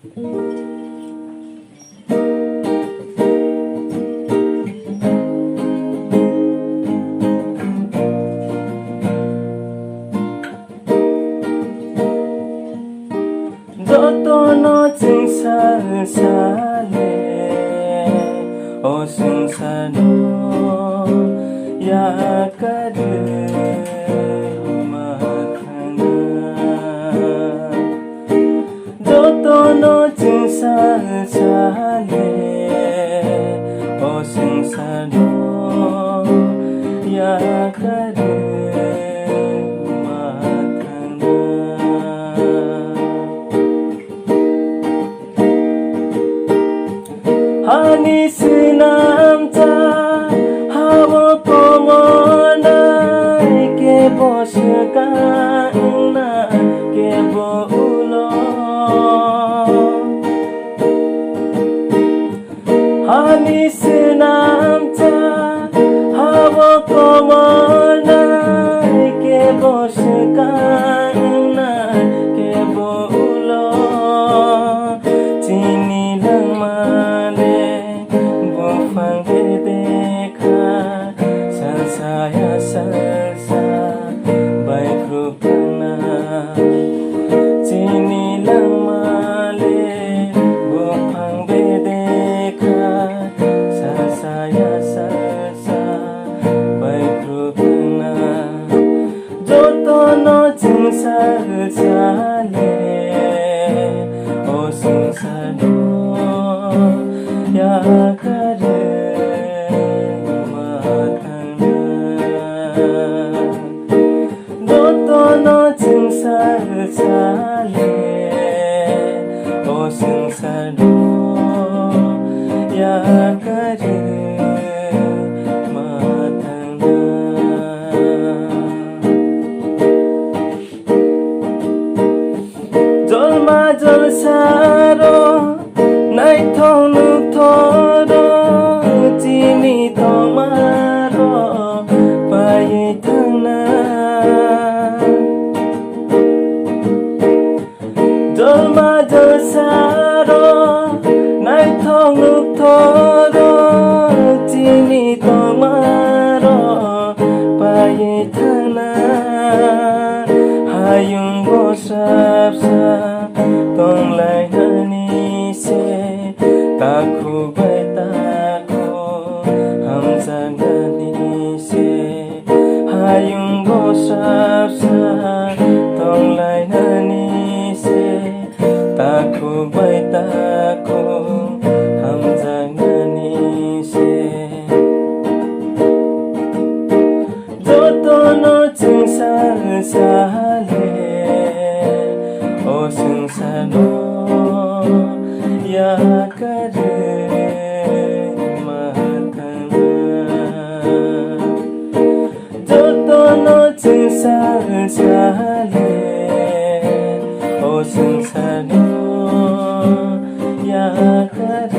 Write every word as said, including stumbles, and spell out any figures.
Jotono chwng sal sale, o swngcharno yakarwi ma thangna. Jotono chwng sal sale, o swngcharno yakarwi ma thangna. Hani swnamcha hao komo nai, kebo swkang nai, kebo ulo. Hani swnamcha hao komo nai, kebo swkang nai, kebo ulo. Chini langma le buphang bede kha, sal saya sal sa bai khrupna. Chini langma le buphang bede kha, sal saya sal sa bai khrupna. Jotono chwng sal sale, o swngcharno yakarwi ma thangna. Jotono chwng sal sale, o swngcharno yakarwi ma thangna. Jolma jolsaro, naithok nukthoro, chini tongmaro paiwi thangna. Jolma jolsaro, naithok nukthoro, chini tongmaro paiwi thangna. Hayung bo sap sap tonglainani se, takhuk bai takhuk hamjaknani se. Hayung bo sap sap tonglainani se, takhuk bai takhuk hamjaknani se. Jotono chwng sal sale, o swngcharno yakarwi ma thangna. Jotono chwng sal sale, o swngcharno yakarwi